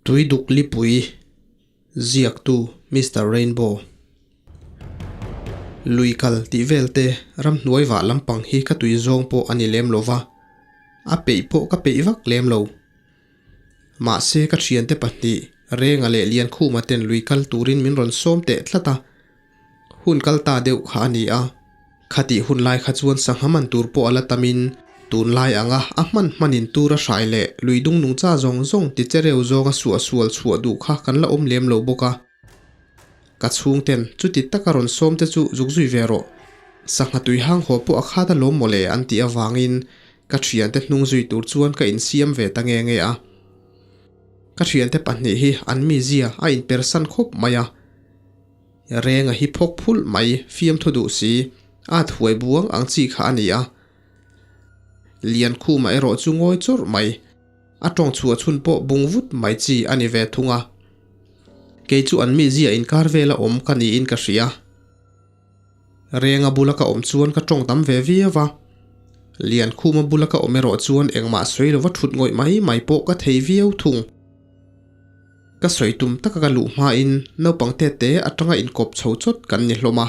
Tuiduk Lipui, Ziaktu Mister Rainbow. Lui kal tih vel te ramhnuai vah lampang hi ka tui zawng pawh a ni lem lo va, a peih pawh ka peih vak lem lo. Mahse ka thiante pahnih Renga leh Liankhuma ten lui kal turin min rawn sawm teh tlat a, Hun kal ta deuh kha a ni a, khatih hun lai kha chuan sangha man tur pawh a la tamin tunlai anga a hman hmanin tur a hrai leh lui dung nungcha zawng zawng ti chereu zawnga suah sual chhuah duh kha kan la awm lem lo bawk a. Ka chhungten chuti taka rawn sawm te chu zuk zui ve rawh, sangha tui hang haw pawh a khat alawm mawle an tih avangin ka thiante hnung zui tur chuan ka insiam ve ta nge nge a. Ka thiante pahnih hi an mizia a inpersan khawp mai a. Renga hi phawk phulh mai fiamthu duh si, a thuai buang ang chi kha a ni a. Liankhuma erawh chu ngawi chawrh mai, a tawng chhuah chhun pawh bung vut mai chi a ni ve thung a. Kei chu an mizia inkar vela awm ka niin ka hria. Renga bula ka awm chuan ka tawng tam ve viau a. Liankhuma bula ka awm erawh chuan engmah sawi lova thut ngawih mai mai pawh ka thei viau thung. Ka sawi tum taka ka luh hmain naupang te te atanga inkawp chho chawt kan ni hlawm a,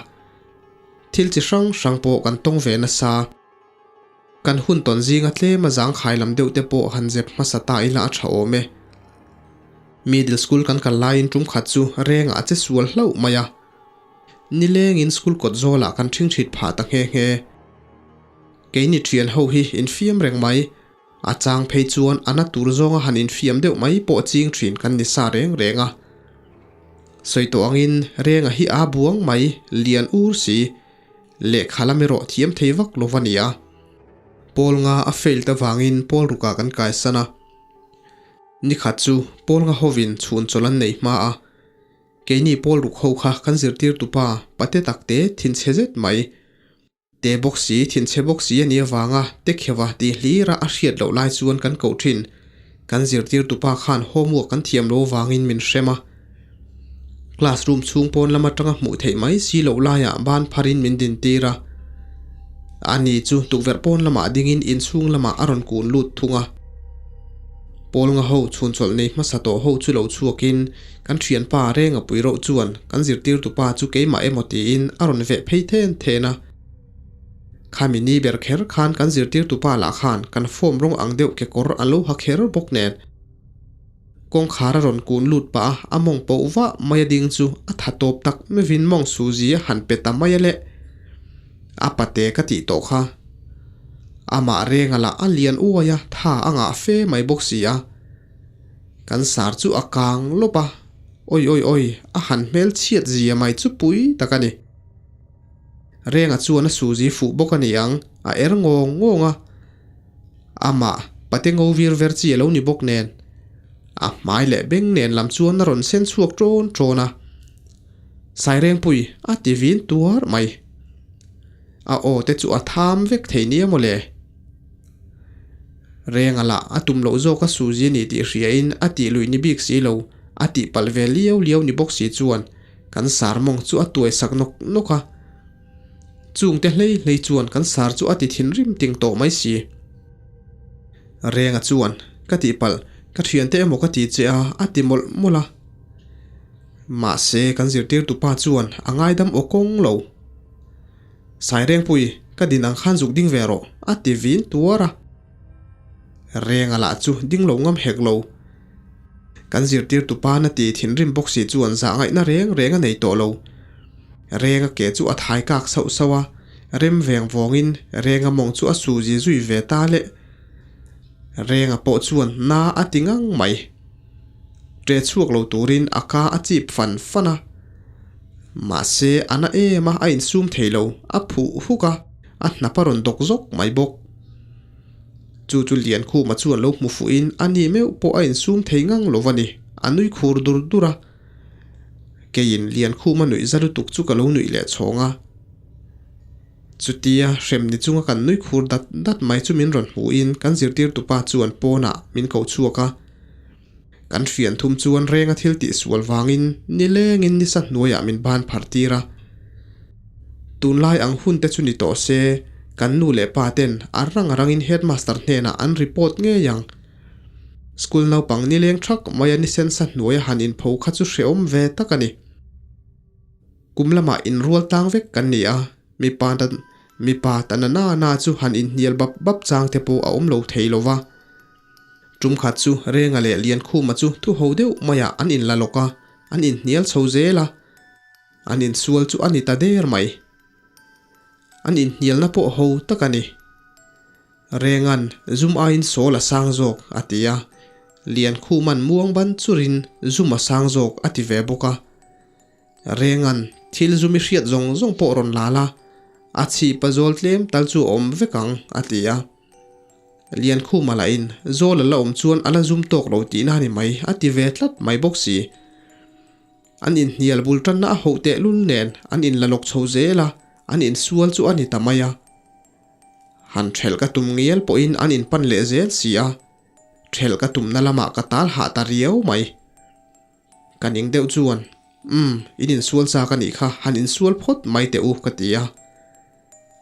thil chi hrang hrang pawh kan tawng ve nasa. Kan hun tawn zinga tlema zangkhai lam deuh te pawh han zep hmasa ta ila a tha awm e. Middle school kan kal laiin tum khat chu rengah a che sual hlauh mai a, nilengin school kawt zawlah kan ṭhingṭhit phah ta nghe nghe. Keini ṭhian ho hi infiam reng mai. A chang phei chuan a na tur zawnga han infiam deuh mai pawh ching thin kan ni sa reng reng a. Sawi tawh angin Renga hi aa buang mai, lian ur si, lehkha lam erawh thiam thei vak lo va ni a. Pawl nga a failed avangin pawl rukah kan kaisan a. Nikhat chu pawl nga hovin chhun chawlh an nei hma a. Keini pawl ruk ho kha kan zirtirtupa pate takte thinchhe zet mai. Te bawk si, thinchhe bawk si a nih avanga Tekheva tih hlira a hriat loh lai chuan kan koh thin. Kan zirtirtupa khan homework kan thiam lo avangin min hrem a. Classroom chhung pawn lam atanga hmuh theih mai si loh laiah ban pharin min dintir a. Ani chu tukverh pawn lamah dingin inchhung lamah a rawn kun lut thung a. Pawl nga ho chhunchawlh nei hmasa tawh ho chu lo chhuakin Kan thianpa Renga pui roh chuan kan zirtirtupa chu keimah emaw tiin a rawn veh phei then then a. Khami ni ber kher khan kan zirtirtupa lah khan kan form rawng ang deuh kekawr a lo ha kher bawk nen. Kawngkhar a rawn kun lut pah a, a mawng poh vah mai a ding chu a tha tawp tak mevin mawng suzi a han pe ta mai a le. A pate ka tih tawh kha. Amah Renga lah a lian uai a, tha a ngah fe mai bawk si a. Kan sar chu a kang lawp a, oi oi oi, a han hmel chhiat zia mai chu pui tak a ni. Renga chuan a suzi fuh bawk a ni ang, a er ngawng ngawng a. Amah pate ngo vir ver chi a lo ni bawk nen, a hmai leh beng nen lam chuan a rawn sen chhuak ṭawn ṭawn a. Sairengpui a ti vin tuar mai. A aw te chu a tham vek thei nia maw le. Renga lah a tum loh zawk a Suzy ni tih hriain a tih luih ni bik si lo, a tih palh ve liau liau ni bawk si chuan kan sar mawng chu a tuai sak nawk nawk a. Chungte hlei hlei chuan kan sar chu a ti thinrim ting tawh mai si. Renga chuan, Ka tih palh, ka thiante emaw ka ti che a, a ti mawlh mawlh a. Mahse kan zirtirtupa chuan a ngaidam aw kawng lo. Sairengpui, ka din ang khan zuk ding ve rawh, a ti vin tuar a. Renga lah chu ding lo ngam hek lo. Kan zirtirtu pa na ti thinrim bawk si chuan zah ngaihna reng reng a nei tawh lo. Renga ke chu a thai kak sauh sauh a, rem veng vawngin Renga mawng chu a su zi zui ve ta le. Renga pawh chuan na a ti ngang mai. Ṭe chhuak lo turin a ka a chip fan fan a. Mahse, a na em a, a insum thei lo, a phuh huk a, a hnap a rawn dawk zawk mai bawk. Chu chu Liankhuma chuan lo hmu fuhin a ni meuh pawh a insum thei ngang lo va ni, a nui khur dur dur a. Keiin Liankhuma nuih za lutuk chu ka lo nuih leh chhawng a. Chutia hrem ni chunga kan nui khur dat dat mai chu min rawn hmuhin kan zirtirtupa chuan pawnah min ko chhuak a. Kan hrian thum chuan renga thil tih sual vangin nilengin nisa hnuaiah min ban phar tir a. Tunlai ang hun te chu ni tawh se, kan nu leh pa ten a rang a rangin headmaster hnenah an report ngei ang. School naupang nileng thak maia ni sensa hnuaia han inpho kha chu hrehawm ve tak a ni. Kum lamah inrual tlang vek kan ni a, mipa mipa ta na na na chu han inhnial bap bap chang te pawh a awm lo thei lo va. Tum khat chu Renga leh Liankhuma chu thu ho deuh maiah an inla lawk a, an inhnial chho zel a. An insual chu a ni ta der mai. An inhnialna pawh ho tak a ni. Renga'n zum aiin sawl a sang zawk a ti a, Liankhuma'n muang ban churin zum a sang zawk a ti ve bawk a. Renga'n thil zum i hriat zawng zawng pawh rawn lal a, a chhip a zawl tlem tal chu a awm vek ang a ti a. Liankhuma lahin zawl a la awm chuan a la zum tawk lo tihna a ni mai a ti ve tlat mai bawk si. An inhnial bul tanna a hoh tehlul nen an inla lawk chho zel a, an insual chu a ni ta mai a. Han thelh ka tum ngial pawhin an inpan leh zel si a, thelh ka tumna lamah ka tal hah ta riau mai. Ka ning deuh chuan, Umm, in insual chak a nih kha, han insual phawt mai teh u, ka ti a.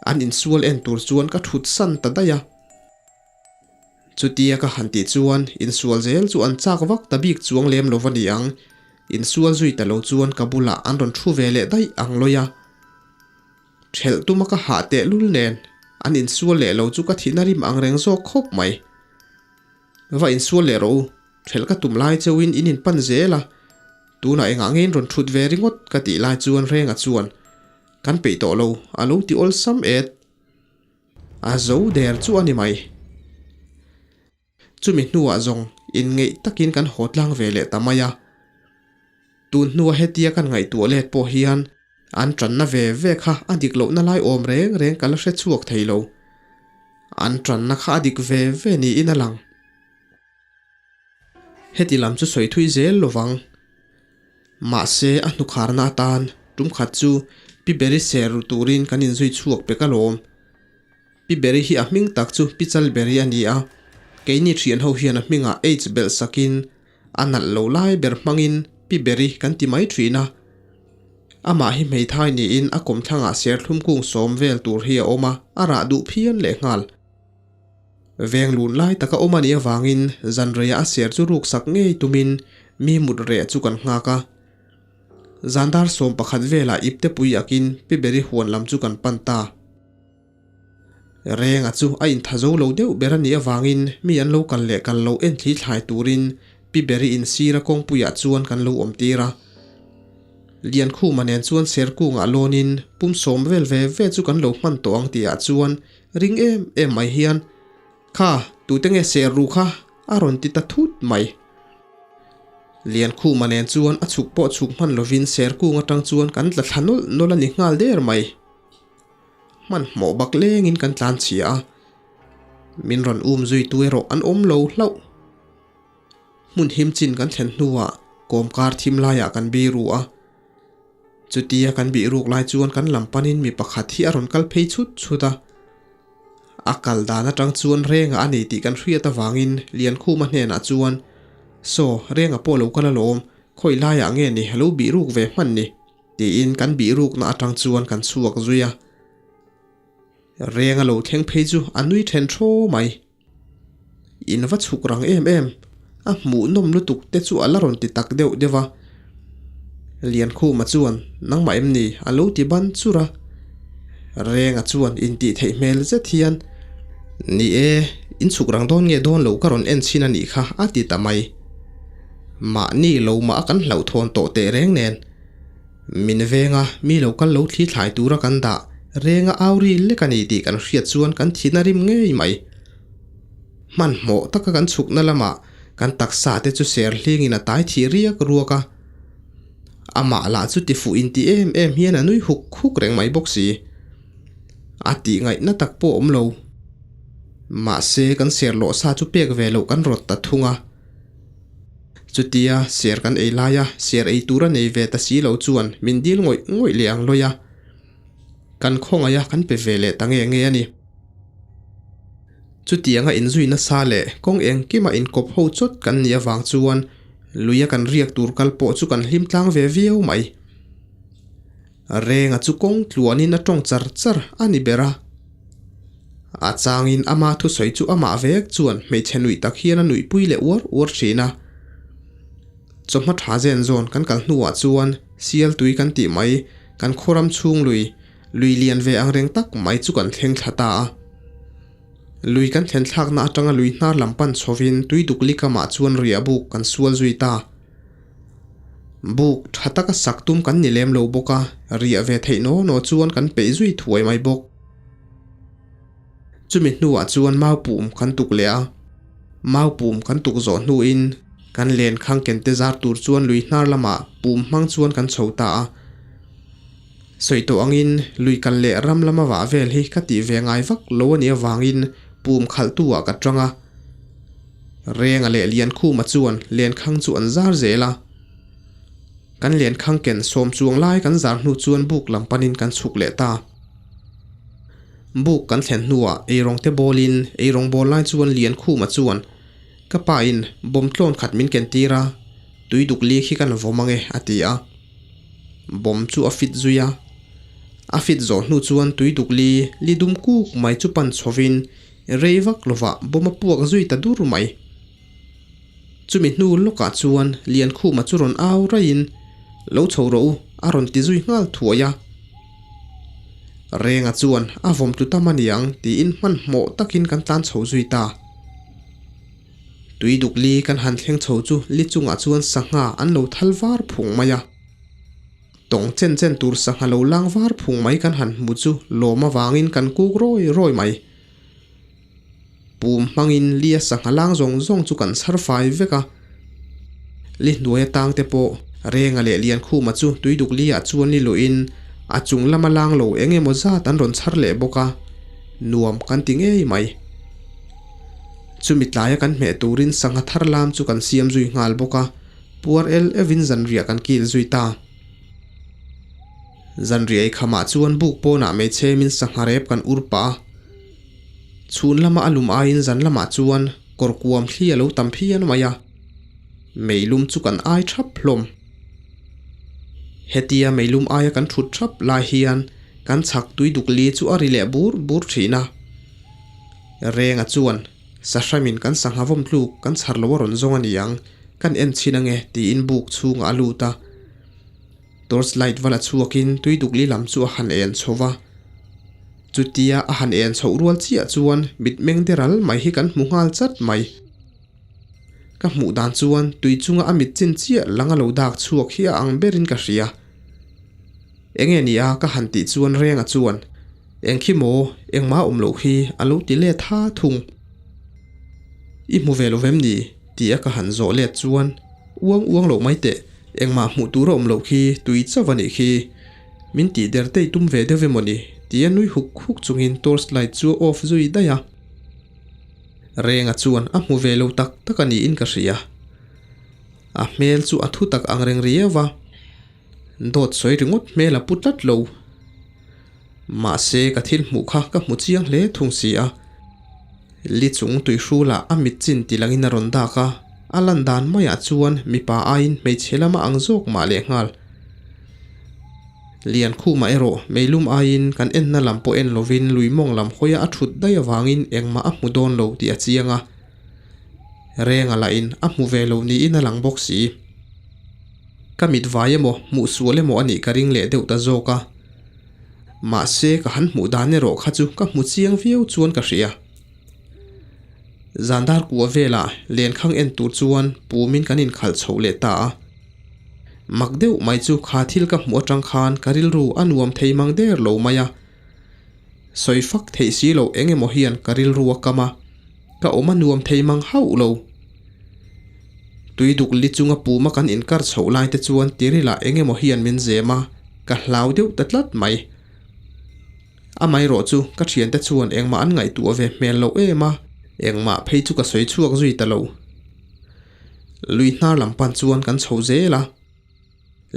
An insual en tur chuan ka thut san ta daih a. Chutia ka han tih chuan insual zel chu an chak vak ta bik chuang lem lo va ni ang, insual zui ta lo chuan ka bulah an rawn thu ve leh daih ang lawi a. Thelh tuma ka hah teh lul nen an insual leh lo chu ka thihna rim ang reng zawk khawp mai. Va insual leh rawh u, thelh ka tum lai cheuhin in inpan zel a, tunah engah nge in rawn thut ve ringawt ka tih lai chuan Renga chuan kan peih tawh lo a lo ti awlsam et. A zo der chu a ni mai. Chumi hnuah zawng inngeih takin kan haw tlang ve leh ta mai a. Tun hnua hetia kan ngaihtuah let pawh hian an tanna ve ve kha a dik lohna lai awm reng reng ka la hre chhuak thei lo. An tanna kha a dik ve ve niin a lang. Heti lam chu sawi thui zel lovang. Mahse a hnukharna atan tum khat chu Pi Beri ser ru turin kan inzui chhuak pek alawm. Pi Beri hi a hming tak chu Pi Chal Beri a ni a, keini thian ho hian a hmingah H belh sakin a nalh lo lai ber hmangin Pi Beri kan ti mai thin a. Amah hi hmeithai niin a kawmthlangah serthlum kung sawm vel tur hi a awm a, a rah duh phian lehnghal. Veng lun lai taka awm a nih avangin zanreiah a ser chu ruksak ngei tumin mi mut reh chu kan nghak a. Zandar 11 velah ipte pui akin Pi Beri huan lam chu kan pan ta. Renga chu a intha zo lo deuh ber a nih avangin mi an lo kal leh kal lo en thli thlai turin Pi Beri insira kawngpuiah chuan kan lo awm tir a. Liankhuma nen chuan Serkungah lawnin pum sawm vel ve ve chu kan lo hman tawh ang tihah chuan ring em em mai hian, Kha, tute nge ser ru kha? a rawn ti ta thut mai. Liankhuma nen chuan a chhuk pawh chhuk hman lovin Serkung atang chuan kan tla thla nawlh nawlh a ni nghal der mai. Hmanhmawh bak lengin kan tlan chhia a, min rawn um zui tu erawh an awm lo hlauh. Hmun him chin kan thlen hnuah kawmkar thim laiah kan bi ru a. Chutia kan bih ruk lai chuan kan lam panin mi pakhat hi a rawn kal phei chhut chhut a. A kal dan atang chuan Renga a ni tih kan hriat avangin Liankhuma hnenah chuan, Saw, Renga pawh lo kal alawm, khawi laiah nge ni a lo bih ruk ve hman ni? Tiin kan bih rukna atang chuan kan chhuak zui a. Reng a lo thleng phei chu a nui then thaw mai. In va chhuk rang em em, a hmuh nawm lutuk te chu a la rawn ti tak deuh deuh a. Liankhuma chuan, Nangmah em ni? a lo ti ban chur a. Renga chuan intih theih hmel zet hian, Ni e, in chhuk rang dawn nge dawn lo ka rawn en chhin a nih kha a ti ta mai. Mahni lo mah a kan hlauhthawn tawh teh reng nen. Min venga mi lo kal lo thli thlai tura kan dah renga au ri lek a ni tih kan hriat chuan kan thihna rim ngei mai. Hmanhmawh taka kan chhukna lamah kan taksa te chu ser hlingin a tai thih riak ruak a. Amah lah chu ti fuh inti em em hian a nui huk huk reng mai bawk si. A tih ngaihna tak pawh a awm lo. Mahse kan ser lawh sa chu pek ve loh kan rawt ta thung a. Chutia ser kan ei laia ser ei tura nei ve ta si lo chuan min dil ngawih ngawih leh ang lawi a, kan khawngaih a kan pe ve leh ta nge nge a ni. Chutianga inzui nasa leh kawng engkima inkawp ho chawt kan nih avang chuan luia kan riak tur kal pawh chu kan hlim tlang ve viau mai. Renga chu kawng tluanin a tawng char char a ni ber a. A changin ama thusawi chu amah vek chuan hmeichhe nuih tak hian a nuihpui leh uar uar thin a. Chawhma tha zen zawn kan kal hnuah chuan sial tui kan tih mai kan khawram chhung lui, lui lian ve ang reng tak mai chu kan thleng thla ta a. Lui kan thlen thlakna atanga lui hnar lam pan chhovin tui duk likamah chuan riah buk kan sual zui ta. Buk tha taka sak tum kan ni lem lo bawk a, riah ve theih naw naw chuan kan peih zui thuai mai bawk. Chumi hnuah chuan mau pum kan tuk leh a, mau pum kan tuk zawh hnuin kan len khang kente zar tur chuan lui hnar lamah pum hmang chuan kan chho ta a. Sawi tawh angin lui kal leh ram lama vah vel hi ka tih ve ngai vak lo a nih avangin pum khalhtu ah ka tang a. Renga leh Liankhuma chuan lenkhang chu an zar zel a. Kan lenkhang ken sawm chuang lai kan zar hnu chuan buk lam panin kan chhuk leh ta. Buk kan thlen hnuah eirawng te bawlin eirawng bawl lai chuan Liankhuma chuan ka pa in bawm tlawn khat min ken tir a, tui duk li khi kan vawm ange a ti a. Bawm chu a fit zui a. A fit zawh hnu chuan tui duk li li dum kuk mai chu pan chhovin Rei vak lovah bawm a puak zui ta dur mai. Chumi hnu lawkah chuan Liankhuma chu rawn au raiin, Lo chho rawh u, a rawn ti zui nghal thuai a. Renga chuan a vawm tlu tam a niang tiin hmanhmawh takin kan tlan chho zui ta. Tui duk li kan han thleng chho chu li chungah chuan sangha an lo thal var phung mai a. Tawng chen chen tur sangha lo lang var phung mai kan han hmu chu lawm avangin kan kuk rawi rawi mai. Pum hmangin lia sangha lang zawng zawng chu kan chhar fai vek a. Li hnuai atang te pawh Renga leh Liankhuma chu tuiduk liah chuan li luhin a chung lama lang lo eng emaw zat an rawn chhar leh bawk a, nuam kan ti ngei mai. Chumi tlaia kan hmeh turin sangha thar lam chu kan siam zui nghal bawk a, puar el evin zanriah kan kil zui ta. Zanriah ikhamah chuan buk pawnah hmeichhe min sangha rep kan ur pah a. Chhun lama a lum aiin zan lamah chuan kawr kuam thli a lo tam phian mai a. Meilum chu kan ai thap hlawm. Hetia meilum aia kan thut thap lai hian kan chhak tui duk li chu a ri leh bur bur thin a. Renga chuan sahramin kan sangha vawm tluk kan chhar lo a rawn zawng a ni ang, kan en chhin ange tiin buk chhungah a lut a. Torch light va la chhuakin tui dukli lam chu a han en chho va. Chutia a han en chhoh rual chiah chuan mitmeng deral mai hi kan hmu nghal chat mai. Ka hmuh dan chuan tui chunga a mit chin chiah lang a lo dak chhuak hi a ang berin ka hria. Enge ni a ka han tih chuan Renga chuan, Eng khi maw, engmah awm loh khi a lo ti let ha thung. I hmu ve lo vem ni? Tia ka han zawh let chuan, Uang uang loh mai teh, engmah hmuh tur a awm loh khi tui chauh a nih khi. Min tih der tei tum ve deuh emaw ni? Tia nui huk huk chungin torch light chu a off zui daih a. Renga chuan a hmu ve lo tak tak a niin ka hria. A hmel chu a thu tak ang reng riau a, dawt sawi ringawt hmel a pu tlat lo. Mahse ka thil hmuh kha ka hmu chiang hle thung si a. Li chung tui hrulah a mit chin ti langin a rawn dak a, a lan dan maiah chuan mipa aiin hmeichhe lama ang zawk mah lehnghal. Liankhuma erawh meilum aiin kan enna lam pawh en lovin lui mawng lam hawia a thut daih avangin engmah a hmu dawn lo tih a chiang a. Renga lahin a hmu ve lo niin a lang bawk si. Ka mit vai emaw hmuh sual emaw a nih ka ring leh deuh ta zawk a. Mahse ka han hmuh dan erawh kha chu ka hmu chiang viau chuan ka hria. Zandar kua velah lenkhang en tur chuan pumin kan inkhalh chhoh leh ta a. Mak deuh mai chu kha thil ka hmuh atang khan ka rilru a nuam thei mang der lo mai a. Sawi fak theih si loh eng emaw hian ka rilru a kam a, ka awm a nuam thei mang hauh lo. Tui duk li chunga puma kan inkar chhoh lai te chuan tirilah eng emaw hian min zem a, ka hlau deuh ta tlat mai. Amaherawh chu ka thiante chuan engmah an ngaihtuah ve hmel loh em a, engmah phei chu ka sawi chhuak zui ta lo. Lui hnar lam pan chuan kan chho zel a,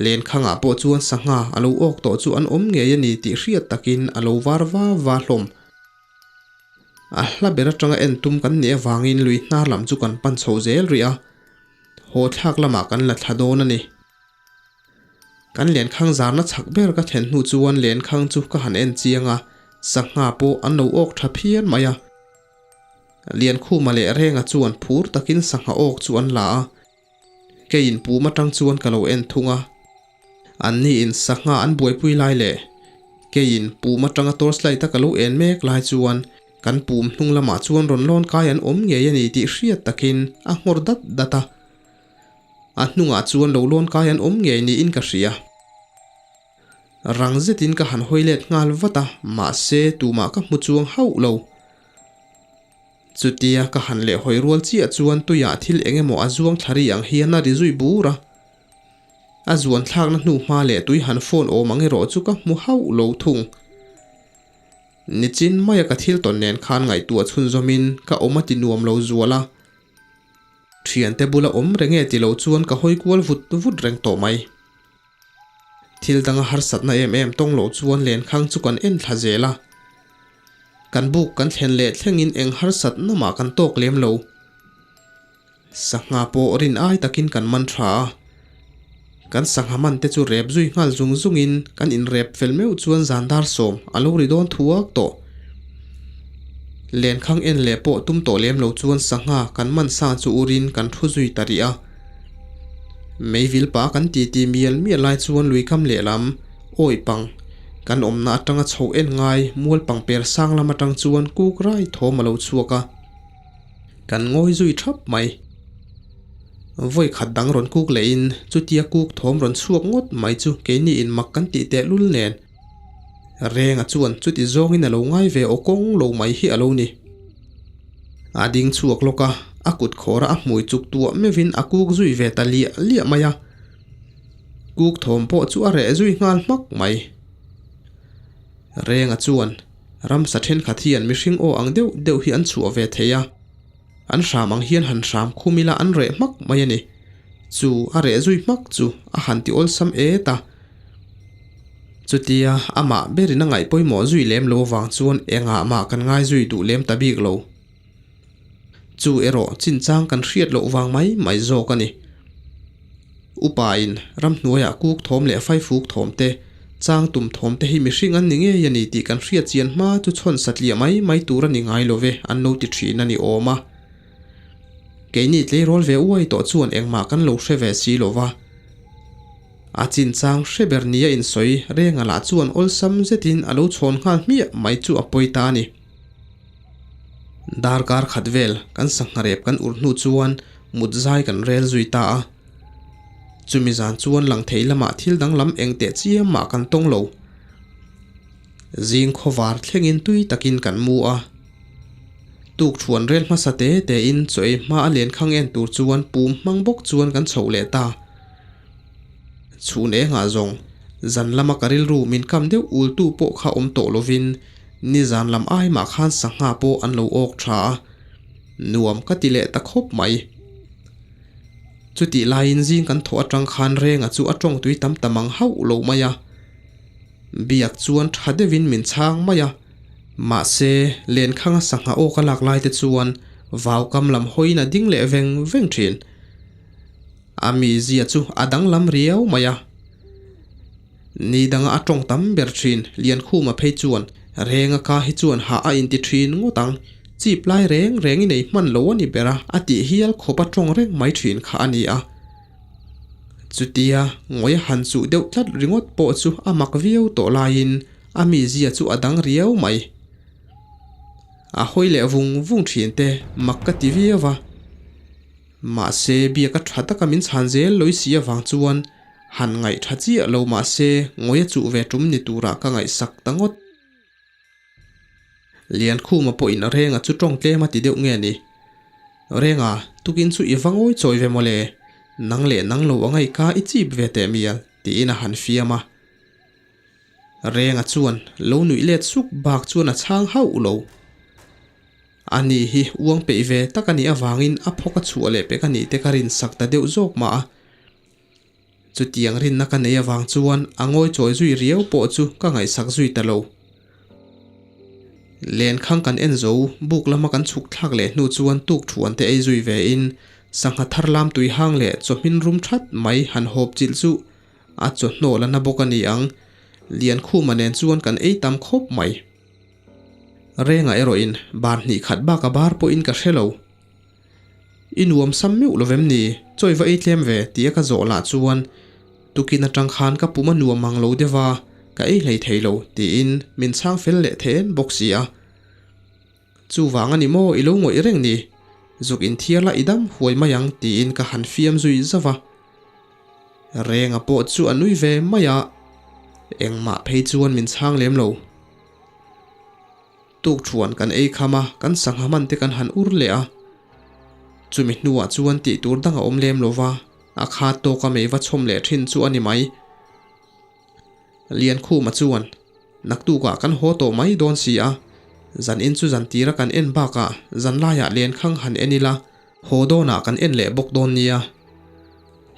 lenkhangah pawh chuan sangha a lo awk tawh chu an awm ngei a ni tih hriat takin a lo var va va hlawm. A hla ber atanga en tum kan nih avangin lui hnar lam chu kan pan chho zel rih a, haw thlak lamah kan la thla dawn a ni. Kan lenkhang zarna chak ber ka thlen hnu chuan lenkhang chu ka han en chiang a, Sangha pawh an lo awk tha phian mai a. Liankhuma leh Renga chuan phur takin sangha awk chu an la a. Keiin pum atang chuan ka lo en thung a. Anni in sangha an buaipui lai leh keiin pum atanga torchlight a ka lo en mek lai chuan kan pum hnung lamah chuan rawn lawn kai an awm ngei a ni tih hriat takin a nghawr dat dat a. A hnungah chuan lo lawn kai an awm ngei niin ka hria. Rang zetin ka han hawi let nghal vat a, mahse tumah ka hmu chuang hauh lo. Chutia ka han leh hawi rual chiah chuan tuiah thil eng emaw a zuang thla ri ang hian a ri zui bur a. A zuan thlakna hnu hma leh tui han phone awm ang erawh chu ka hmu hauh lo thung. Nichin maia ka thil tawn nen khan ngaihtuah chhunzawmin ka awm a ti nuam lo zual a. Thiante bula awm reng e ti lo chuan ka hawi kual vut vut reng tawh mai. Thil danga harsatna em em tawng loh chuan lenkhang chu kan en thla zel a. Kan buk kan thlen leh thlengin eng harsatna mah kan tawk lem lo. Sangha pawh rin ai takin kan man tha a. Kan sangha man te chu rep zui nghal zung zungin kan inrep fel meuh chuan zan dar sawm a lo ri dawn thuak tawh. Lenkhang en leh pawh tum tawh lem lo chuan sangha kan man sa chu urin kan thu zui ta rih a. Meivil pa kan ti ti mial mial lai chuan lui kam lehlam, awi pang, kan awmna atanga chho en ngai mual pang per sang lam atang chuan kuk rai thawm a lo chhuak a. Kan ngawi zui thap mai. Vawi khat dang rawn kuk lehin chutia kuk thawm rawn chhuak ngawt mai chu keini in mak kan tih tehlul nen. Renga chuan chuti zawngin a lo ngai ve aw kawng lo mai hi a lo ni. A ding chhuak lawk a, a kut khawra a hmui chuk tuah meuhin a kuk zui ve ta liah liah mai a. Kuk thawm pawh chu a reh zui nghal hmak mai. Renga chuan ramsa thenkhat hian mihring aw ang deuh deuh hi an chhuah ve thei a. An hram ang hian han hram khum ila an reh hmak mai a ni. Chu a reh zui hmak chu a han ti awlsam et a. Chutia amah berin a ngaih pawimawh zui lem lo avang chuan engah mah kan ngai zui duh lem ta bik lo. Chu erawh chinchang kan hriat loh vang mai mai zawk a ni. Upain ramhnuaiah kuk thawm leh faifuk thawm te, chang tum thawm te hi mihring an ni ngei a ni tih kan hriat chian hma chu chhawn satliah mai mai tur a ni ngai lo ve an lo ti thin a ni awm a. Keini tleirawl ve uai tawh chuan engmah kan lo hre ve si lo va. A chinchang hre ber nia insawi renga lah chuan awlsam zetin a lo chhawn nghal hmiah mai chu a pawi ta a ni. Darkar khat vel kan sangha rep kan urh hnu chuan mut zai kan rel zui ta a. Chumi zan chuan lang thei lamah thil danglam eng teh chiam mah kan tawng lo. Zing khawvar thlengin tui takin kan mu a. Tuk thuan rel hmasa te tein chaw ei hma a len khang en tur chuan pum hmang bawk chuan kan chhoh leh ta. Chhun engah zawng, zan lama ka rilru min kam deuh ultu pawh kha awm tawh lovin nizan lam ai mah khan sangha pawh an lo awk tha a, nuam ka ti leh ta khawp mai. Chutih laiin zing kan thawh atang khan Renga chu a tawng tui tam ta mang hauh lo mai a. Biak chuan tha deuhin min chhang mai a, mahse lenkhanga sangha awk a lak lai te chuan vau kam lam hawiin a ding leh veng veng thin. A mizia chu a danglam riau mai a. Ni danga a tawng tam ber thin Liankhuma phei chuan Renga ka hi chuan hah a inti thin ngawt ang, chip lai reng reng i nei hman lo a ni ber a a tih hial khawp a tawng reng mai thin kha a ni a. Chutia ngawi a han chuh deuh tlat ringawt pawh chu a mak viau tawh laiin a mizia chu a dang riau mai. A hawi leh vung vung thin te mak ka ti viau a. Mahse biak a tha taka min chhan zel lawih si avang chuan han ngaih tha chiah lo mahse ngawi a chuh ve tum ni turah ka ngaihsak ta ngawt. Liankhuma pawhin Renga chu tawng tlem a ti deuh nge ni? Renga, tukin chu i va ngawi chawi ve mawle, nang leh nang lo a ngaih ka i chip ve teh mial, tiin a han fiam a. Renga chuan lo nuih let suk bak chuan a chhang hauh lo. Ani hi uang peih ve tak a nih avangin a phawk a chhuah leh pek a nih te ka rinsak ta deuh zawk mah a. Chutiang rinna ka nei avang chuan a ngawi chawi zui riau pawh chu ka ngaihsak zui ta lo. Lenkhang kan en zo, buk lama kan chhuk thlak leh hnu chuan tuk thuan te ei zui ve in, sangha thar lam tui hang leh chawhmin rum that mai han hawp chilh chu a chawhnaw la na bawk a ni ang. Liankhuma nen chuan kan ei tam khawp mai. Renga erawhin bar hnih khat bak a bar pawhin ka hre lo. I nuam sam meuh lovem ni? Chawi va ei tlem ve tia ka zawh lah chuan tukin atang khan ka pum a nuam ang lo deuh a, ka ei hlei thei lo tiin min chhang fel leh then bawk si a. Chuvang a ni maw i lo ngawih reng ni? Zuk inthiar la i dam huai mai ang tiin ka han fiam zui zauh a. Renga pawh chu a nui ve mai a, engmah phei chuan min chhang lem lo. Tuk thuan kan ei kham a, kan sangha hman te kan han ur leh a. Chumi hnuah chuan tih tur dang a awm lem lo va, a khat tawka mei va chhawm leh thin chu a ni mai. Liankhuma chuan, Naktukah kan haw tawh mai dawn si a, zan in chu zan tira kan en bakah zan laiah lenkhang han en ila, haw dawnah kan en leh bawk dawn nia.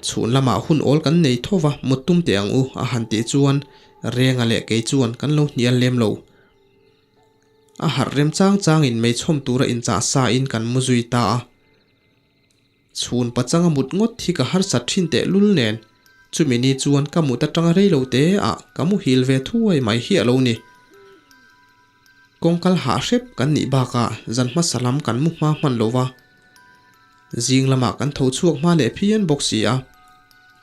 Chhun lamah hun awl kan nei tho va, mut tum teh ang u, a han tih chuan Renga leh kei chuan kan lo hnial lem lo. A harh rem chang changin mei chhawm tura inchah sa in kan mu zui ta a. Chhun pachanga mut ngawt hi ka harsat thin teh lul nen, chumi ni chuan ka mut atanga rei lo te ah ka muhil ve thuai mai hi a lo ni. Kawngkal hah hrep kan nih bakah zan hmasa lam kan mu hma hman lo va, zing lamah kan tho chhuak hma leh phian bawk si a,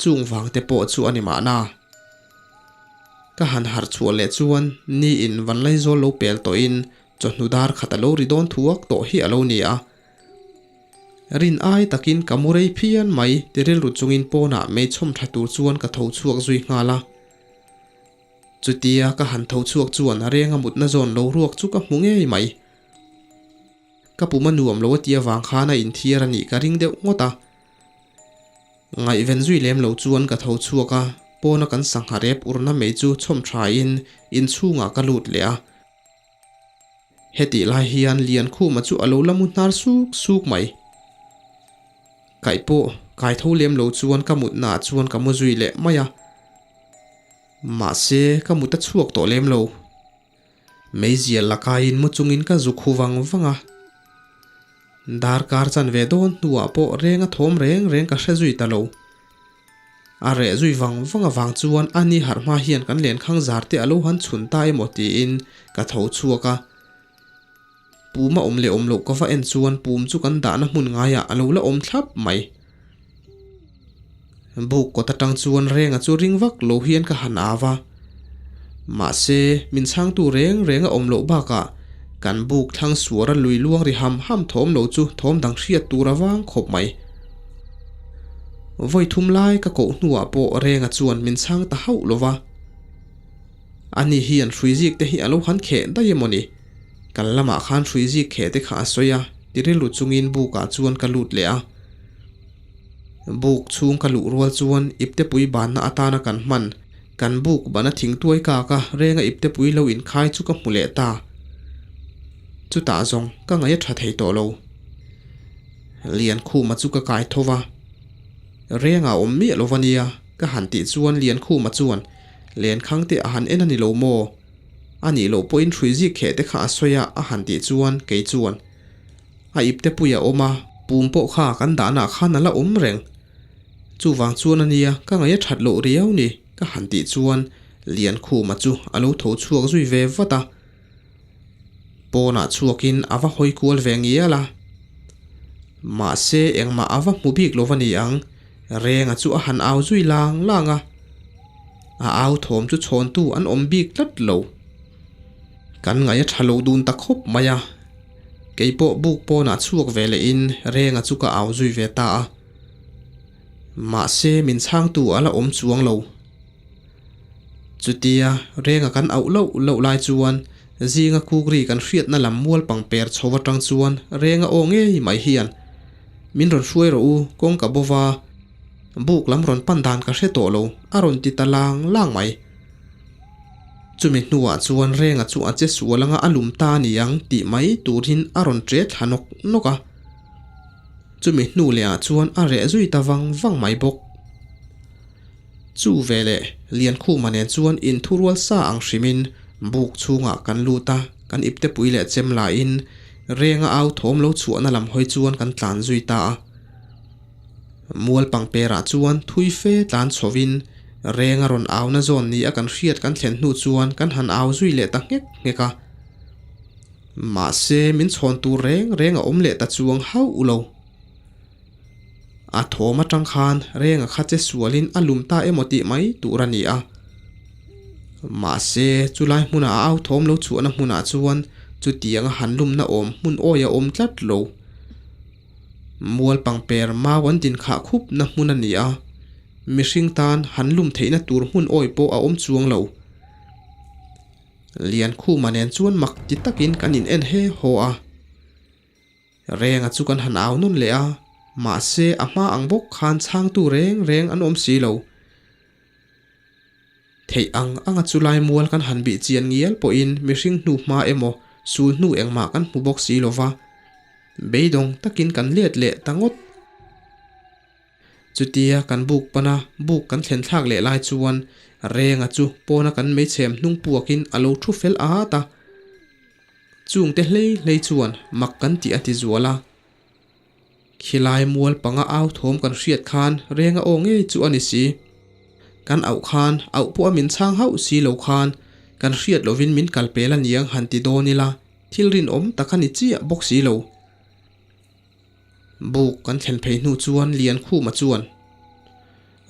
chung vang te pawh chu a ni mahna. Ka han harh chhuah leh chuan ni in Vanlaizawl lo pel tawhin chawhnu dar khat a lo ri dawn thuak tawh hi a lo ni a. Rin ai takin ka mu rei phian mai ti rilru chungin pawnah mei chhawm tha tur chuan ka tho chhuak zui nghal a. Chutia ka han tho chhuak chuan a renga mutna zawn lo ruak chu ka hmu ngei mai. Ka pum a nuam lo a ti avang khan a inthiar a nih ka ring deuh ngawt a. Ngaihven zui lem lo chuan ka tho chhuak a, pawna kan sangha rep urna mei chu chhawm thain inchhungah ka lut leh a. Hetih lai hian Liankhuma chu a lo la mu hnar suk suk mai. Kaih pawh kai tho lem lo chuan ka mutna ah chuan ka mu zui leh mai a. Mahse ka mut a chhuak tawh lem lo. Meizial la kaiin mu chungin ka zuk hu vang vang a. Darkar chanve dawn hnuah pawh reng a thawm reng reng ka hre zui ta lo. A reh zui vang vang avang chuan a ni harh hma hian kan lenkhang zar te a lo han chhun ta emaw tiin ka tho chhuak a. Pum a awm leh awm loh ka va en chuan pum chu kan dahna hmun ngaiah a lo la awm thlap mai. Buk kawt atang chuan renga chu ring vak lo hian ka han au a. Mahse, min chhangtu reng reng a awm loh bakah kan buk thlang suara lui luang ri ham ham thawm lo chu thawm dang hriat tur a vang khawp mai. Vawi thum lai ka koh hnuah pawh Renga chuan min chhang ta hauh lo va. Ani hian hrui zik te hi a lo han kheh daih emaw ni? Kal lamah khan hrui zik kheh te kha a sawi a, ti rilru chungin bukah chuan ka lut leh a. Buk chhung ka luh rual chuan iptepui banna atana kan hman, kan buk bana thingtuai kak a Renga iptepui lo inkhai chu ka hmu leh ta. Chutah zawng ka ngaih a tha thei tawh lo. Liankhuma chu ka kai tho va, Rengah awm miah lo va nia, ka han tih chuan Liankhuma chuan Lenkhang te a han en a ni lo maw? A nih loh pawhin hrui zik kheh te kha a sawi a, a han tih chuan kei chuan a ipte pui a awm a, pum pawh kha kan dahna khan a la awm reng. Chuvang chuan a nia, ka ngaih a that loh riau ni, ka han tih chuan Liankhuma chu a lo tho chhuak zui ve vat a. Pawnah chhuakin a va hawi kual ve ngial a. Mahse engmah a va hmu bik lo va ni ang, Renga chu a han au zui lang lang a. A au thawm chu chhawntu an awm bik tlat lo. Kan ngaih a tha lo dun ta khawp mai a. Kei pawh buk pawnah chhuak ve lehin Renga chu ka au zui ve ta a. Mahse min chhangtu a la awm chuang lo. Chutia renga kan auh loh loh lai chuan zinga kukri kan hriatna lam mual pangper chho atang chuan renga aw ngei mai hian min rawn hruai rawh u kawng ka bova buk lam rawn pan dan ka hre tawh lo a rawn ti ta lang lang mai. Chumi hnuah chuan renga chu a che sual anga a lum ta a ni ang tih mai turin a rawn ṭe thla nawk nawk a. Chumi hnu leh ah chuan a reh zui ta vang vang mai bawk. Chu veleh Liankhuma nen chuan inthurual sa ang hrimin buk chhungah kan lut a, kan iptepui leh chem laiin Renga au thawm lo chhuahna lam hawi chuan kan tlan zui ta a. Mual pangperah chuan thui fe tlan chhovin Renga rawn auna zawn ni a kan hriat kan thlen hnu chuan kan han au zui leh ta nghek nghek a. Mahse min chhawn tur reng reng a awm leh ta chuang hauh lo. A thawm atang khan Renga kha che sualin a lum ta emaw tih mai tur a ni a. Mahse chulai hmuna a au thawm lo chhuahna hmunah chuan chutianga han lumna awm hmun awi a awm tlat lo. Mual pangper mau an din khah khup na hmun a ni a, mihring tan han lum theihna tur hmun awi pawh a awm chuang lo. Liankhuma nen chuan mak ti takin kan in en he haw a. Renga chu kan han au nawn leh a, mahse a hma ang bawk khan chhangtu reng reng an awm si lo. Theih ang anga chu lai mual kan han bih chian ngial pawhin mihring hnu hma emaw sul hnu engmah kan hmu bawk si lo va, beidawng takin kan let leh ta ngawt. Chutia kan buk pana buk kan thlen thlak leh lai chuan Renga chu pawna kan meichhem hnung puakin a lo thu fel at a. Chungte hlei hlei chuan mak kan tih a ti zual a. Khilai mual panga au thawm kan hriat khan Renga aw ngei chu a ni si. Kan auh khan auh pawh a min chhang hauh si lo khan kan hriat lovin min kal pel a niang han ti dawn ila thil rinawm tak a ni chiah bawk si lo. Buk kan thlen phei hnu chuan Liankhuma chuan,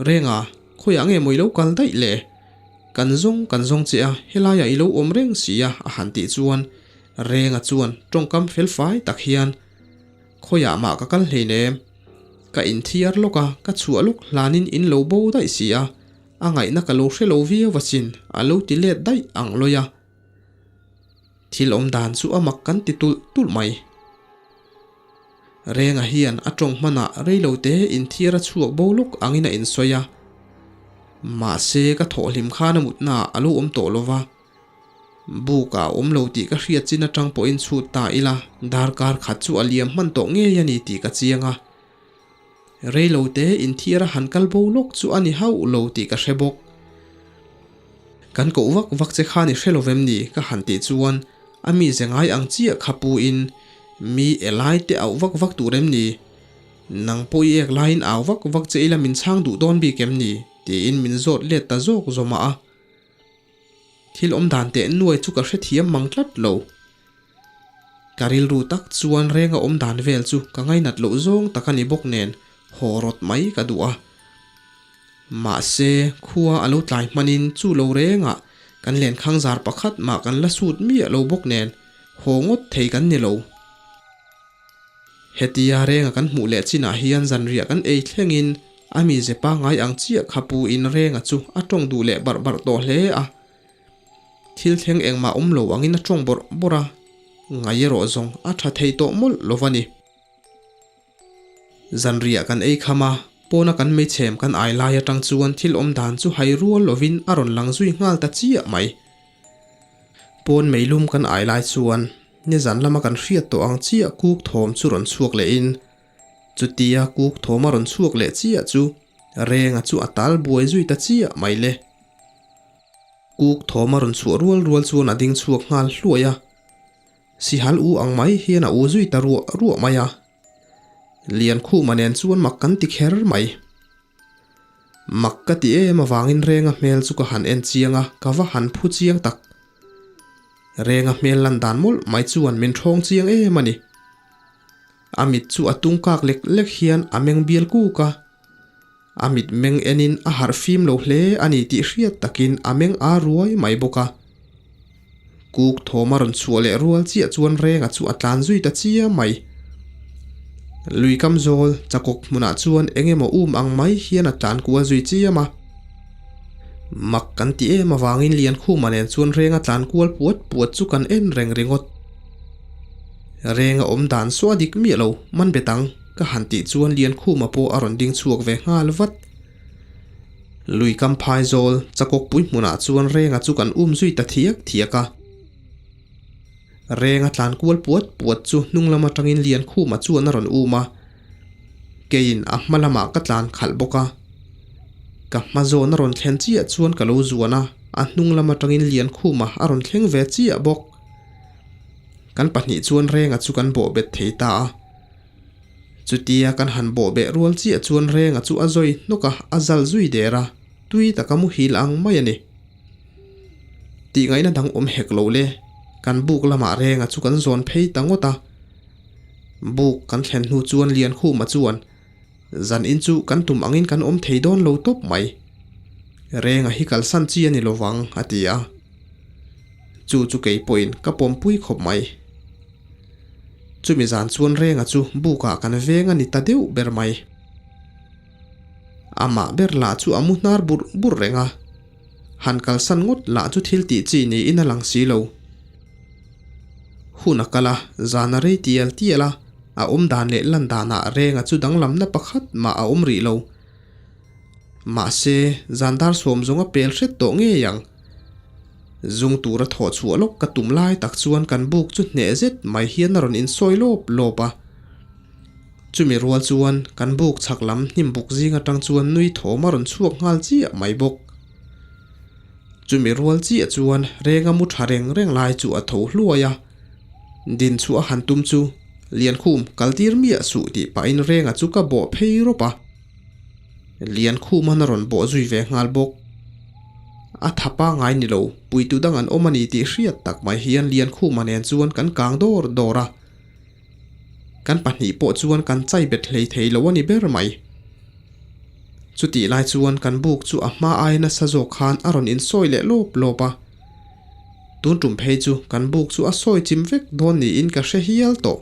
Renga, khawiah nge maw i lo kal daih le? Kan zawng kan zawng che a, helaiah i lo awm reng si a a han tih chuan Renga chuan tawngkam fel fai tak hian, Khawiah mah ka kal hleinem. Ka inthiar lawk a, ka chhuah lawk hlanin in lo bo daih si a, a ngaihna ka lo hre lo viau asin, a lo ti let daih ang lawi a. Thil awm dan chu a mak kan ti tulh tulh mai. Renga hian a tawng hmanah reilote inthiar a chhuak bo lawk angin a insawi a. Mahse ka thawhhlim khan a mutnaah a lo awm tawh lova. Buk ah a awm lo tih ka hriat chin atang pawhin chhut ta ila darkar khat chu a liam hman tawh ngei a ni tih ka chiang a. Reilote inthiar a han kal bo lawk chu a ni hauh lo tih ka hre bawk. Kan koh vak vak che khan i hre lo vem ni ka han tih chuan a mi ze ngai ang chiah kha pu in mi e lai te auh vak vak tur em ni? Nang pawh i ek laiin au vak vak che ila min chhang duh dawn bik em ni? tiin min zawt let ta zawk zawmah a. Thil awm dan teh nuai chu ka hrethiam mang tlat lo. Ka rilru tak chuan renga awm dan vel chu ka ngainat loh zawng tak a ni bawk nen haw rawt mai ka duh a. Mahse, khua a lo tlai hmanin chu lo rengah kan lenkhang zar pakhat mah kan la sut miah lo bawk nen haw ngawt thei kan ni lo. Hetia renga kan hmuh leh chinah hian zanriah kan ei thlengin a mize pangngai ang chiah kha pu in renga chu a tawng duh leh barh barh tawh hle a. Thil thleng engmah awm lo angin a tawng bawrh bawrh a, ngai erawh zawng a tha thei tawh mawlh lo va ni. Zanriah kan ei kham a, pawna kan meichhem kan ai lai atang chuan thil awm dan chu hai rual lovin a rawn lang zui nghal ta chiah mai. Pawn meilum kan ai lai chuan nizan lama kan hriat tawh ang chiah kuk thawm chu rawn chhuak lehin chutia kuk thawm a rawn chhuak leh chiah chu Renga chu a tal buai zui ta chiah mai le. Kuk thawm a rawn chhuah rual rual chuan a ding chhuak nghal hluai a, Sihal u ang mai hian a u zui ta ruah ruah mai a. Liankhuma nen chuan mak kan ti kher mai. Mak ka ti em avangin Renga hmel chu ka han en chiang a, ka va han phu chiang tak. Renga hmel lan dan mawlh mai chuan min ṭhawng chiang em a ni. A mit chu a tung kak lek lek hian a meng bial kuk a. A mit meng enin a harh fim lo hle a ni tih hriat takin a meng ar ruai mai bawk a. Kuk thawm a rawn chhuah leh rual chiah chuan Renga chu a tlan zui ta chiam mai. Lui kam zawl chakawk hmunah chuan eng emaw um ang mai hian a tlan kual zui chiam a. Mak kan ti em avangin Liankhuma nen chuan Renga tlan kual puat puat chu kan en reng ringawt. Renga awm dan saw a dik miah lo, man bet ang. Ka han tih chuan Liankhuma pawh a rawn ding chhuak ve nghal vat. Lui kam phai zawl Chakawkpui hmunah chuan Renga chu kan um zui ta thiak thiak a. Renga tlan kual puat puat chu hnung lam atangin Liankhuma chuan a rawn um a. Keiin a hma lamah ka tlan khalh bawk a. Ka hma zawn a rawn thlen chiah chuan ka lo zuan a, a hnung lam atangin Liankhuma a rawn thleng ve chiah bawk. Kan pahnih chuan Renga chu kan bawhbet thei ta a. Chutia kan han bawh beh rual chiah chuan Renga chu a zawi hnawk a, a zal zui der a, tui taka muhil ang mai a ni. Tih ngaihna dang awm hek lo le. Kan buk lamah renga chu kan zawn phei ta ngawt a. Buk kan thlen hnu chuan Liankhuma chuan zan in chu kan tum angin kan awm thei dawn lo tawp mai. Renga hi kalsan chi a ni lovang a ti a. Chu chu kei pawhin ka pawmpui khawp mai. Chumi zan chuan renga chu bukah kan veng a ni ta deuh ber mai. Amah ber lah chu a mu hnar burh burh reng a. Han kalsan ngawt lah chu thil tih chi niin a lang si lo. Hun a kal a, zan a rei tial tial a, a awm dan leh lan danah renga chu danglamna pakhat mah a awm rih lo. Mahse, zan dar sawm zawng a pel hret tawh ngei ang. Zung tura thawh chhuah lawk ka tum lai tak chuan kan buk chu hneh zet mai hian a rawn insawi lawp lawp a. Chumi rual chuan kan buk chhak lam hnim buk zing atang chuan nui thawm a rawn chhuak nghal chiah mai bawk. Chumi rual chiah chuan renga mu tha reng reng lai chu a tho hluai a, din chu a han tum chu Liankhum kal tir miah suh tih pahin renga chu ka bawh phei rawp a. Liankhuman a rawn bawh zui ve nghal bawk. A tha pangai ni lo, puitu dang an awm a ni tih hriat tak mai hian Liankhuma nen chuan kan kang dawr dawr a. Kan pahnih pawh chuan kan chai bet hlei thei lo a ni ber mai. Chutih lai chuan kan buk chu a hma ai nasa zawk khan a rawn insawi leh lawp lawp a. Tun tum phei chu kan buk chu a sawi chim vek dawn niin ka hre hial tawh.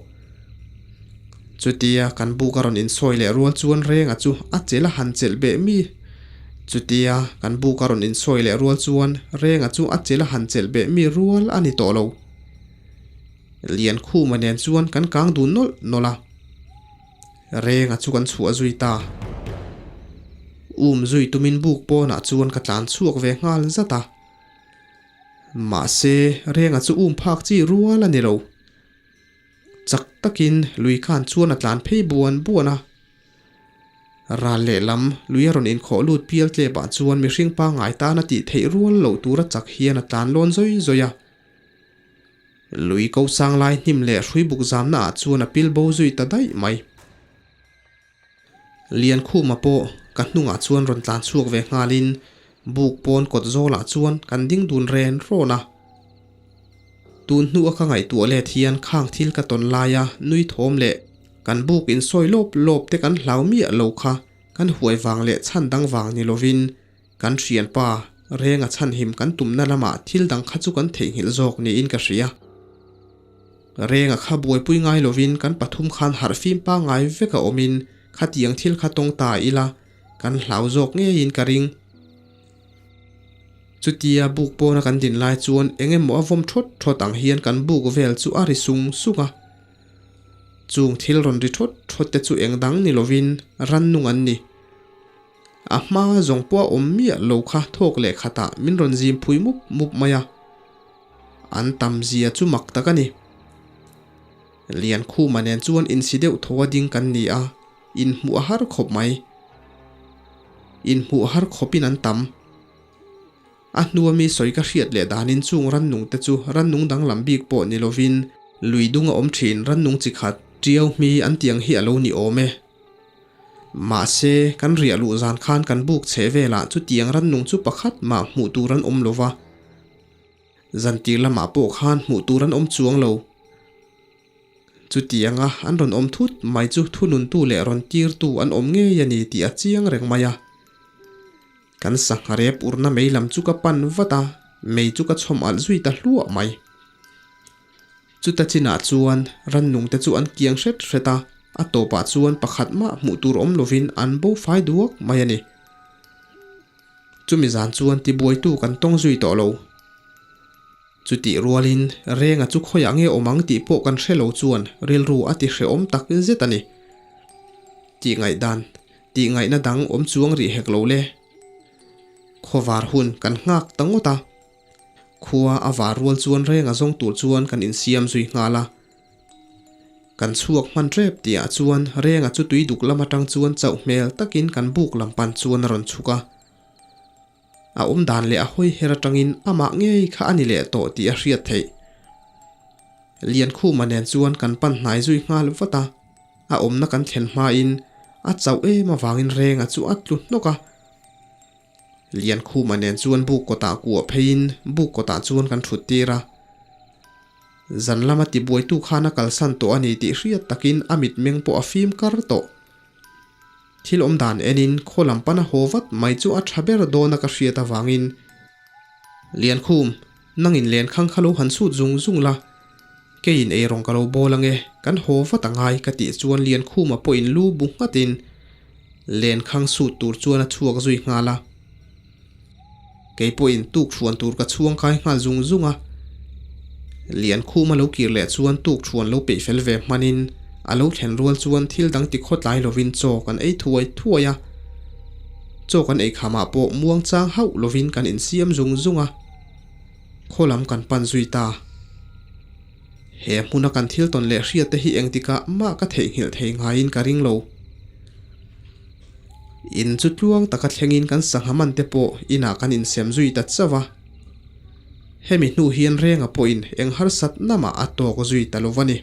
Chutia kan buk a rawn insawi leh rual chuan Renga chu a chelh a han chelh beh mi. Chutia kan buk a rawn insawi leh rual chuan Renga chu a chelh a han chelh beh mi rual a ni tawh lo. Liankhuma nen chuan kan kang dun nawlh nawlh a, Renga chu kan chhuah zui ta. Um zui tumin buk pawnah chuan ka tlan chhuak ve nghal zat a. Mahse, Renga chu um phak chi rual a ni lo. Chak takin lui khan chuan a tlan phei buan buan a. Ral lehlam lui a rawn inkhawh lut pial tlepah chuan mihring pangngai tana tih theih rual loh tura chak hian a tlan lawn zawi zawi a. Lui ko sang lai hnim leh hrui buk zamna ah chuan a pil bo zui ta daih mai. Liankhuma pawh ka hnungah chuan rawn tlan chhuak ve nghalin buk pawn kawt zawlah chuan kan ding dun ren rawn a. Tun hnu a ka ngaihtuah let hian khang thil ka tawn laia nui thawm leh kan buk insawi lawp lawp te kan hlau miah lo kha kan huai vang leh chhan dang vang ni lovin Kan hrianpa renga chhanhim kan tumna lamah thil dang kha chu kan theihnghilh zawk niin ka hria. Renga kha buaipui ngai lovin kan pathum khan harhfim pangngai vek a awmin khatiang thil kha tawng ta ila kan hlau zawk ngeiin ka ring. Chutia buk pawna kan din lai chuan eng emaw a vawm thawt thawt ang hian kan buk vel chu a ri sung sung a. Chung thil rawn ri thawt thawt te chu eng dang ni lovin rannung an ni. A hma zawng pawh a awm miah lo kha thawk leh khatah min rawn zim phui mup mup mai a. An tam zia chu mak tak a ni. Liankhuma nen chuan insi deuh tho a ding kan ni a, inhmuh a har khawp mai. Inhmuh har khawpin an tam. A hnua mi sawi ka hriat leh danin chung rannung te chu rannung danglam bik pawh ni lovin lui dung a awm thin rannung chi khat tiau hmi an tiang hi a lo ni awm e. Mahse, kan riah luh zan khan kan buk chhe velah chutiang rannung chu pakhat mah hmuh tur an awm lo va. Zantir lamah pawh khan hmuh tur an awm chuang lo. Chutianga an rawn awm thut mai chu thununtu leh rawn tirtu an awm ngei a ni tih a chiang reng mai a. Kan sangha rep urna mei lam chu ka pan vat a, mei chu ka chhawm alh zui ta hluah mai. Chuta chinah chuan rannung te chu an kiang hret hret a, a tawpah chuan pakhat mah hmuh tur awm lovin an bo fai duak mai a ni. Chumi zan chuan tibuaitu kan tawng zui tawh lo. Chutih rualin Renga chu khawiah nge awm ang tih pawh kan hre lo chuan rilru a ti hrehawm tak zet a ni. Tih ngaihdan, tih ngaihna dang awm chuang rih hek lo le. Khawvar hun kan nghak ta ngawt a. Khua a var rual chuan renga zawng tur chuan kan insiam zui nghal a. Kan chhuak hman tep tihah chuan renga chu tui duk lam atang chuan chauh hmel takin kan buk lam pan chuan a rawn chhuk a. A awm dan leh a hawi her atangin amah ngei kha a ni leh tawh tih a hriat theih. Liankhuma nen chuan kan pan hnai zui nghal vat a. A awmna kan thlen hmain a chauh em avangin renga chu a tlu hnawk a. Liankhuma nen chuan buk kawtah kuah pheiin buk kawtah chuan kan thut tir a. Zan lama tibuaitu khan a kalsan tawh a ni tih hriat takin a mitmeng pawh a fim kar tawh. Thil awm dan enin khaw lam pana haw vat mai chu a tha ber dawn a ka hriat avangin, Liankhum, nangin lenkhang kha lo han sut zung zung la, keiin eirawng ka lo bawl ange, kan haw vat angai ka tih chuan Liankhuma pawhin lu bu nghatin lenkhang sut tur chuan a chhuak zui nghal a. Kei pawhin tuk hruan tur ka chhuang kai nghal zung zung a. Liankhuma lo kir leh chuan tuk hruan lo peih fel ve hmanin a lo thlen rual chuan thil dang ti khawtlai lovin chaw kan ei thuai thuai a. Chaw kan ei khamah pawh muang chang hauh lovin kan insiam zung zung a. Khaw lam kan pan zui ta. He hmuna kan thil tawn leh hriat te hi engtikah mah ka theihnghilh thei ngaiin ka ring lo. In chu tluang taka thlengin kan sangha man te pawh inah kan insem zui ta chauh a. Hemi hnu hian Renga pawhin eng harsat namah a tawk zui ta lo va ni.